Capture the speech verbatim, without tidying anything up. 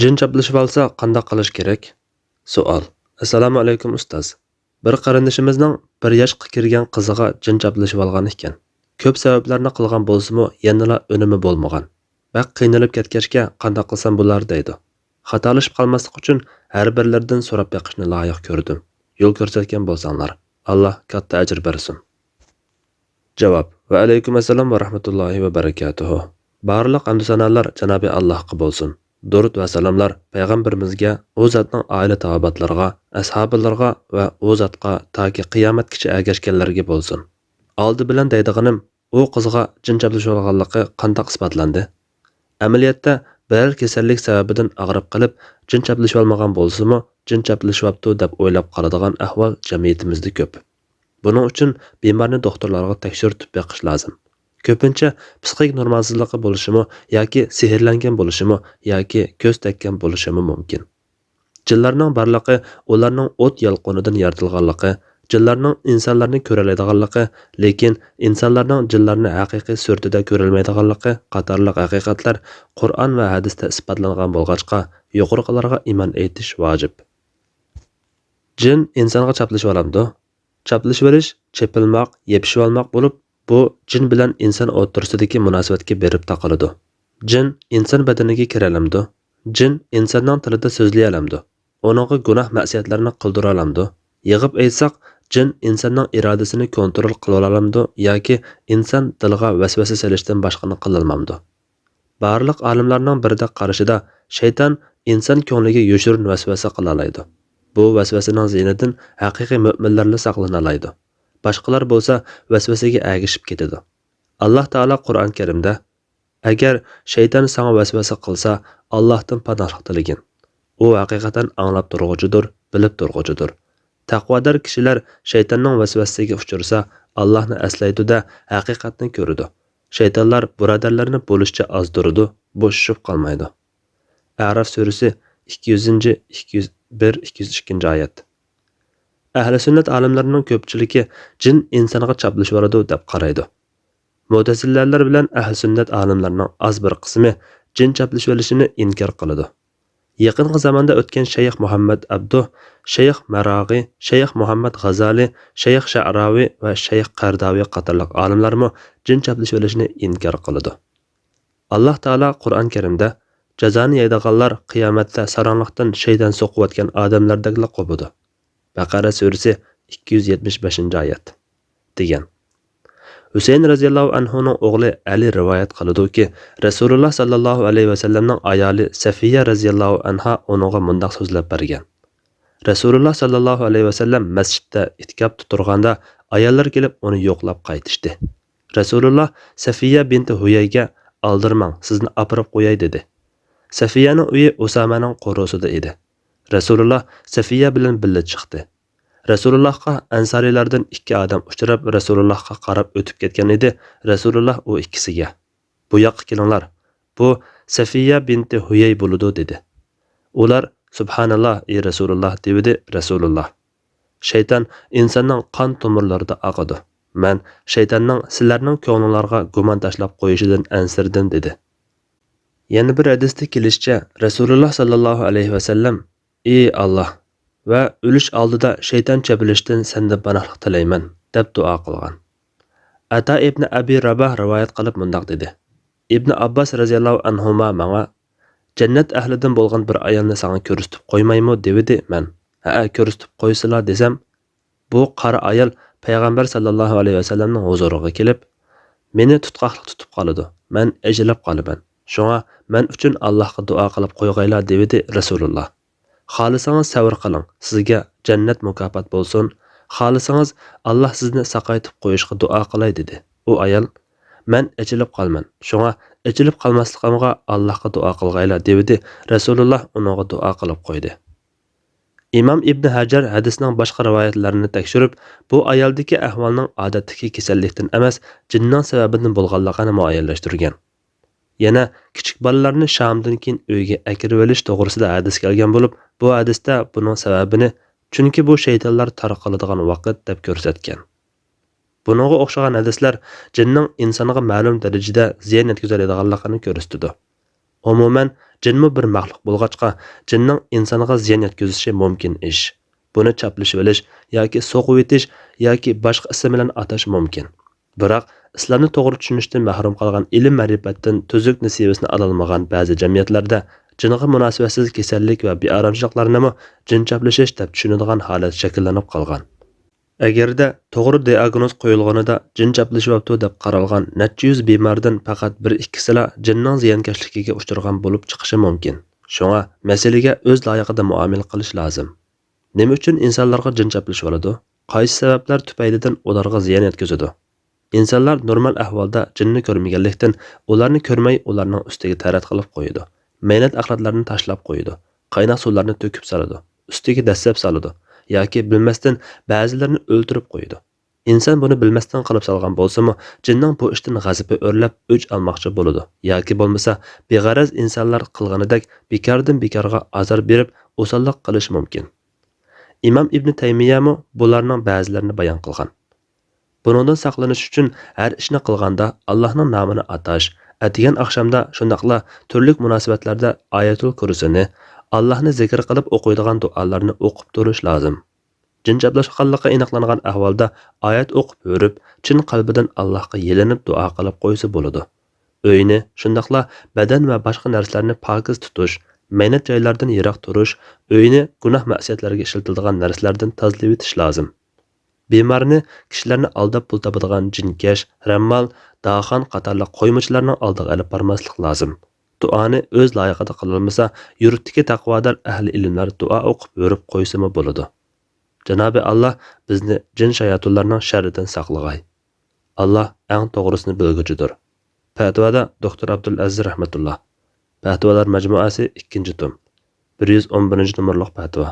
جىن چاپلىشىۋالسا قانداق قىلىش كېرەك؟ سوئال. ئەسسالامۇ ئەلەيكۇم ئۇستاز. بىر قېرىندىشىمىزنىڭ بىر ياشقا كىرگەن قىزىغا جىن چاپلىشىۋالغان ئىكەن. كۆپ سەۋەبلەرنى قىلغان بولسىمۇ، يەنىلا ئۈنۈمى بولمىغان. بەك قىينىلىپ كەتكەچكە، قانداق قىلسام بولار دەيدۇ. خاتالىشىپ قالماسلىق ئۈچۈن ھەر بىرلىرىدىن سوراپ بېقىشنى لايىق كۆردۈم. يول كۆرسەتكەن بولساڭلار، ئاللا كاتتا ئەجىر بەرسۇن. جاۋاب. ۋەئەلەيكۇم ئەسسالام ۋە رەھمەتۇللاھى ۋە بەرىكاتۇھۇ. بارلىق ھەمدۇ سانالار جانابى ئاللاھقا بولسۇن. دۇرۇت ۋە سالاملار پەيغەمبىرىمىزگە، ئۇ زاتنىڭ ئائىلە تاۋابىئاتلىرىغا، ئەسھابىلىرىغا ۋە ئۇ زاتقا تاكى قىيامەتكىچە ئەگەشكەنلەرگە بولسۇن. ئالدى بىلەن دەيدىغىنىم، ئۇ قىزغا جىن چاپلىشىۋالغانلىقى قانداق ئىسپاتلاندى؟ ئەمەلىيەتتە، بىرەر كېسەللىك سەۋەبىدىن ئاغرىپ قېلىپ، جىن چاپلىشىۋالمىغان بولسىمۇ، جىن چاپلىشىۋاپتۇ دەپ ئويلاپ قالىدىغان ئەھۋال جەمئىيىتىمىزدە كۆپ. بۇنىڭ ئۈچۈن بىمارنى دوختۇرلارغا تەكشۈرتۈپ بېقىش لازىم. كۆپىنچە پسىخىك نورمالسىزلىقى بولۇشىمۇ ياكى سېھىرلەنگەن بولۇشىمۇ ياكى كۆز تەگكەن بولۇشىمۇ مۇمكىن. جىنلارنىڭ بارلىقى، ئۇلارنىڭ ئوت يالقۇنىدىن يارىتىلغانلىقى، جىنلارنىڭ ئىنسانلارنى كۆرەلەيدىغانلىقى، لېكىن ئىنسانلارنىڭ جىنلارنى ھەقىقىي سۈرىتىدە كۆرەلمەيدىغانلىقى قاتارلىق ھەقىقەتلەر قۇرئان ۋە ھەدىستە ئىسپاتلانغان بولغاچقا، يۇقىرىقىلارغا ئىمان ئېيتىش ۋاجىپ. جىن ئىنسانغا چاپلىشىۋالامدۇ؟ چاپلىشىۋېلىش، چېپىلماق، يېپىشىۋالماق بولۇپ، بۇ جىن بىلەن ئىنسان ئوتتۇرىسىدىكى مۇناسىۋەتكە بېرىپ تاقىلىدۇ. جىن ئىنسان بەدىنىگە كىرەلەمدۇ؟ جىن ئىنساننىڭ تىلىدا سۆزلىيەلەمدۇ؟ ئۇنىڭغا گۇناھ مەسىيەتلەرنى قىلدۇرالامدۇ؟ يىغىپ ئېيتساق، جىن ئىنساننىڭ ئىرادىسىنى كونترول قىلىۋالالامدۇ ياكى ئىنسان دىلىغا ۋەسۋەسە سېلىشتىن باشقىنى قىلالمامدۇ؟ بارلىق ئالىملارنىڭ بىردەك قارىشىدا، شەيتان ئىنسان كۆڭلىگە يوشۇرۇن ۋەسۋەسە قىلالايدۇ. بۇ ۋەسۋەسىنىڭ زىيىنىدىن ھەقىقىي مۆمىنلەرلا ساقلىنالايدۇ. باشقىلار بولسا ۋەسۋەسىگە ئەگىشىپ كېتىدۇ. ئاللا تائالا قۇرئان كەرىمدە، ئەگەر شەيتان ساڭا ۋەسۋەسە قىلسا، ئاللاھتىن پاناھلىق تىلىگىن. ئۇ ھەقىقەتەن ئاڭلاپ تۇرغۇچىدۇر، بىلىپ تۇرغۇچىدۇر. تەقۋادار كىشىلەر شەيتاننىڭ ۋەسۋەسىسىگە ئۇچرىسا، ئاللاھنى ئەسلەيدۇ-دە، ھەقىقەتنى كۆرىدۇ. شەيتانلار بۇرادەرلىرىنى بولۇشىچە ئازدۇرىدۇ، بوشىشىپ قالمايدۇ. ئەراف سۈرىسى ئىككى يۈزىنچى، ئىككى يۈز بىر، ئىككى يۈز ئىككىنچى ئايەت. ئەھلى سۈننەت ئالىملىرىنىڭ كۆپچىلىكى جىن ئىنسانغا چاپلىشىۋالىدۇ دەپ قارايدۇ. مۇتەزىلەلەر بىلەن ئەھلى سۈننەت ئالىملىرىنىڭ ئاز بىر قىسمى جىن چاپلىشىۋېلىشىنى ئىنكار قىلىدۇ. يېقىنقى زاماندا ئۆتكەن شەيخ مۇھەممەد ئابدۇھ، شەيخ مەراغى، شەيخ مۇھەممەد غازالى، شەيخ شەئراۋى ۋە شەيخ قەرداۋى قاتارلىق ئالىملارمۇ جىن چاپلىشىۋېلىشنى ئىنكار قىلىدۇ. ئاللا تائالا قۇرئان كەرىمدە، جازانى يەيدىغانلار قىيامەتتە ساراڭلىقتىن شەيتان سوقۇۋەتكەن ئادەملەردەكلا قوپىدۇ. بەقەرە سۈرىسى ئىككى يۈز يەتمىش بەشىنچى ئايەت، دېگەن. ھۈسەيىن رەزىياللاھۇ ئەنھۇنىڭ ئوغلى ئەلى رىۋايەت قىلىدۇكى، رەسۇلۇللا ساللاللاھۇ ئەلەيھى ۋەسەللەمنىڭ ئايالى سەفىيە رەزىياللاھۇ ئەنھا ئۇنىڭغا مۇنداق سۆزلەپ بەرگەن. رەسۇلۇللا ساللاللاھۇ ئەلەيھى ۋەسەللەم مەسچىتتە ئېتىكاپتا تۇرغاندا، ئاياللار كېلىپ ئۇنى يوقلاپ قايتىشتى. رەسۇلۇللا سەفىيە بىنتى ھۇيەيگە، «ئالدىرىماڭ، سىزنى ئاپىرىپ قوياي» دېدى. سەفىيەنىڭ ئۆيى ئۇسامەنىڭ قورۇسىدا ئىدى. رەسۇلۇللا سەفىيە بىلەن بىللە چىقتى. رەسۇلۇللاھقا ئەنسارىيلاردىن ئىككى ئادەم ئۇچراپ، رەسۇلۇللاھقا قاراپ ئۆتۈپ كەتكەن ئىدى. رەسۇلۇللا ئۇ ئىككىسىگە، «بۇ ياققا كېلىڭلار، بۇ سەفىيە بىنتى ھۇيەي بولىدۇ» دېدى. ئۇلار، «سۇبھاناللا، ئى رەسۇلۇللا» دېۋىدى. رەسۇلۇللا، «شەيتان ئىنساننىڭ قان تومۇرلىرىدا ئاقىدۇ. مەن شەيتاننىڭ سىلەرنىڭ كۆڭلۈڭلارغا گۇمان تاشلاپ قويۇشىدىن ئەنسىرىدىم» دېدى. يەنە بىر ھەدىستە كېلىشىچە، رەسۇلۇللا ساللاللاھۇ ئەلەيھى ۋەسەللەم، «ئى ئاللا، ۋە ئۆلۈش ئالدىدا شەيتان چەپلىشىدىن سەندىن پاناھلىق تىلەيمەن» دەپ دۇئا قىلغان. ئەتا ئىبنى ئەبى راباھ رىۋايەت قىلىپ مۇنداق دېدى، ئىبنى ئابباس رەزىياللاھۇ ئەنھۇما ماڭا، «جەننەت ئەھلىدىن بولغان بىر ئايالنى ساڭا كۆرسىتىپ قويمايمۇ؟» دېۋىدى. مەن، «ھەئە، كۆرسىتىپ قويسىلا» دېسەم، بۇ قارا ئايال پەيغەمبەر ساللاللاھۇ ئەلەيھى ۋەسەللەمنىڭ ھۇزۇرىغا كېلىپ، مېنى تۇتقاقلىق تۇتۇپ قالىدۇ، مەن ئېچىلىپ قالىمەن. شۇڭا مەن ئۈچۈن ئاللاھقا دۇئا قىلىپ قويغايلا دېۋىدى رەسۇلۇللا. «خالىسىڭىز سەۋر قىلىڭ، سىزگە جەننەت مۇكاپات بولسۇن، خالىسىڭىز ئاللا سىزنى ساقايتىپ قويۇشقا دۇئا قىلاي» دېدى. ئۇ ئايال، «مەن ئېچىلىپ قالىمەن، شۇڭا ئېچىلىپ قالماسلىقىمغا ئاللاھقا دۇئا قىلغايلا» دېۋىدى. رەسۇلۇللا ئۇنىڭغا دۇئا قىلىپ قويدى. ئىمام ئىبن ھەجەر ھەدىسنىڭ باشقا رىۋايەتلىرىنى تەكشۈرۈپ، بۇ ئايالدىكى ئەھۋالنىڭ ئادەتتىكى كېسەللىكتىن ئەمەس، جىننىڭ سەۋەبىدىن بولغانلىقىنى مۇئەييەنلەشتۈرگەن. يەنە كىچىك بالىلارنى شامدىن كېيىن ئۆيگە ئەكىرىۋېلىش توغرىسىدا ھەدىس كەلگەن بولۇپ، بۇ ھەدىستە بۇنىڭ سەۋەبىنى، چۈنكى بۇ شەيتانلار تارقىلىدىغان ۋاقىت، دەپ كۆرسەتكەن. بۇنىڭغا ئوخشىغان ھەدىسلەر جىننىڭ ئىنسانغا مەلۇم دەرىجىدە زىيان يەتكۈزەلەيدىغانلىقىنى كۆرسىتىدۇ. ئومۇمەن، جىنمۇ بىر مەخلۇق بولغاچقا، جىننىڭ ئىنسانغا زىيان يەتكۈزۈشى مۇمكىن ئىش. بۇنى چاپلىشىۋېلىش ياكى سوقۇۋېتىش ياكى باشقا ئىسىم بىلەن ئاتاش مۇمكىن. بىراق، ئىسلامنى توغرا چۈشىنىشتىن مەھرۇم قالغان ئىلىم-مەرىپەتتىن تۈزۈك نېسىۋىسىنى ئالالمىغان بەزى جەمئىيەتلەردە جىنغا مۇناسىۋەتسىز كېسەللىك ۋە بىئارامچىلىقلارنىمۇ جىن چاپلىشىش دەپ چۈشىنىدىغان ھالەت شەكىللىنىپ قالغان. ئەگەردە توغرا دىئاگنوز قويۇلغىنىدا جىن چاپلىشىۋاپتۇ دەپ قارالغان نەچچە يۈز بىماردىن پەقەت بىر ئىككىسىلا جىننىڭ زىيانكەشلىكىگە ئۇچرىغان بولۇپ چىقىشى مۇمكىن. شۇڭا مەسىلىگە ئۆز لايىقىدا مۇئامىلە قىلىش لازىم. نېمە ئۈچۈن ئىنسانلارغا جىن چاپلىشىۋالىدۇ؟ قايسى سەۋەبلەر تۈپەيلىدىن ئۇلارغا زىيان يەتكۈزىدۇ؟ ئىنسانلار نورمال ئەھۋالدا جىننى كۆرمىگەنلىكتىن، ئۇلارنى كۆرمەي ئۇلارنىڭ ئۈستىگە تەرەت قىلىپ قويىدۇ. مەينەت ئەخلەتلەرنى تاشلاپ قويىدۇ. قايناق سۇلارنى تۆكۈپ سالىدۇ. ئۈستىگە دەسسەپ سالىدۇ. ياكى بىلمەستىن بەزىلىرىنى ئۆلتۈرۈپ قويىدۇ. ئىنسان بۇنى بىلمەستىن قىلىپ سالغان بولسىمۇ، جىننىڭ بۇ ئىشتىن غەزىپى ئۆرلەپ ئۆچ ئالماقچى بولىدۇ. ياكى بولمىسا، بىغەرەز ئىنسانلار قىلغىنىدەك بىكاردىن بىكارغا ئازار بېرىپ، ئوساللىق قىلىشى مۇمكىن. ئىمام ئىبنى تەيمىيەمۇ بۇلارنىڭ بەزىلىرىنى بايان قىلغان. بۇنىڭدىن ساقلىنىش ئۈچۈن ھەر ئىشنى قىلغاندا ئاللاھنىڭ نامىنى ئاتاش، ئەتىگەن ئاخشامدا شۇنداقلا تۈرلۈك مۇناسىۋەتلەردە ئايەتۇل كۇرسىنى، ئاللاھنى زىكىر قىلىپ ئوقۇيدىغان دۇئالارنى ئوقۇپ تۇرۇش لازىم. جىن چاپلاشقانلىقى ئېنىقلانغان ئەھۋالدا ئايەت ئوقۇپ ھۆرۈپ، چىن قەلبىدىن ئاللاھقا يېلىنىپ دۇئا قىلىپ قويسا بولىدۇ. ئۆينى، شۇنداقلا بەدەن ۋە باشقا نەرسىلەرنى پاكىز تۇتۇش، مەينەت جايلاردىن يىراق تۇرۇش، ئۆينى گۇناھ مەسىيەتلەرگە ئىشلىتىلىدىغان نەرسىلەردىن تازىلىۋېتىش لازىم. بىمارنى كىشىلەرنى ئالداپ پۇل تاپىدىغان جىنكەش، رەممال، داخان قاتارلىق قويمىچىلارنىڭ ئالدىغا ئېلىپ بارماسلىق لازىم. دۇئانى ئۆز لايىقىدا قىلالمىسا، يۇرتتىكى تەقۋادار ئەھلى ئىلىملەر دۇئا ئوقۇپ ھۆرۈپ قويسىمۇ بولىدۇ. جانابى ئاللا بىزنى جىن شاياتۇنلارنىڭ شەررىدىن ساقلىغاي. ئاللا ئەڭ توغرىسىنى بىلگۈچىدۇر. پەتىۋادا دوكتور ئابدۇلئەزىز رەھمەتۇللا. پەتىۋالار مەجمۇئەسى ئىككىنچى توم. بىر يۈز ئون بىرىنچى نومۇرلۇق پەتىۋا.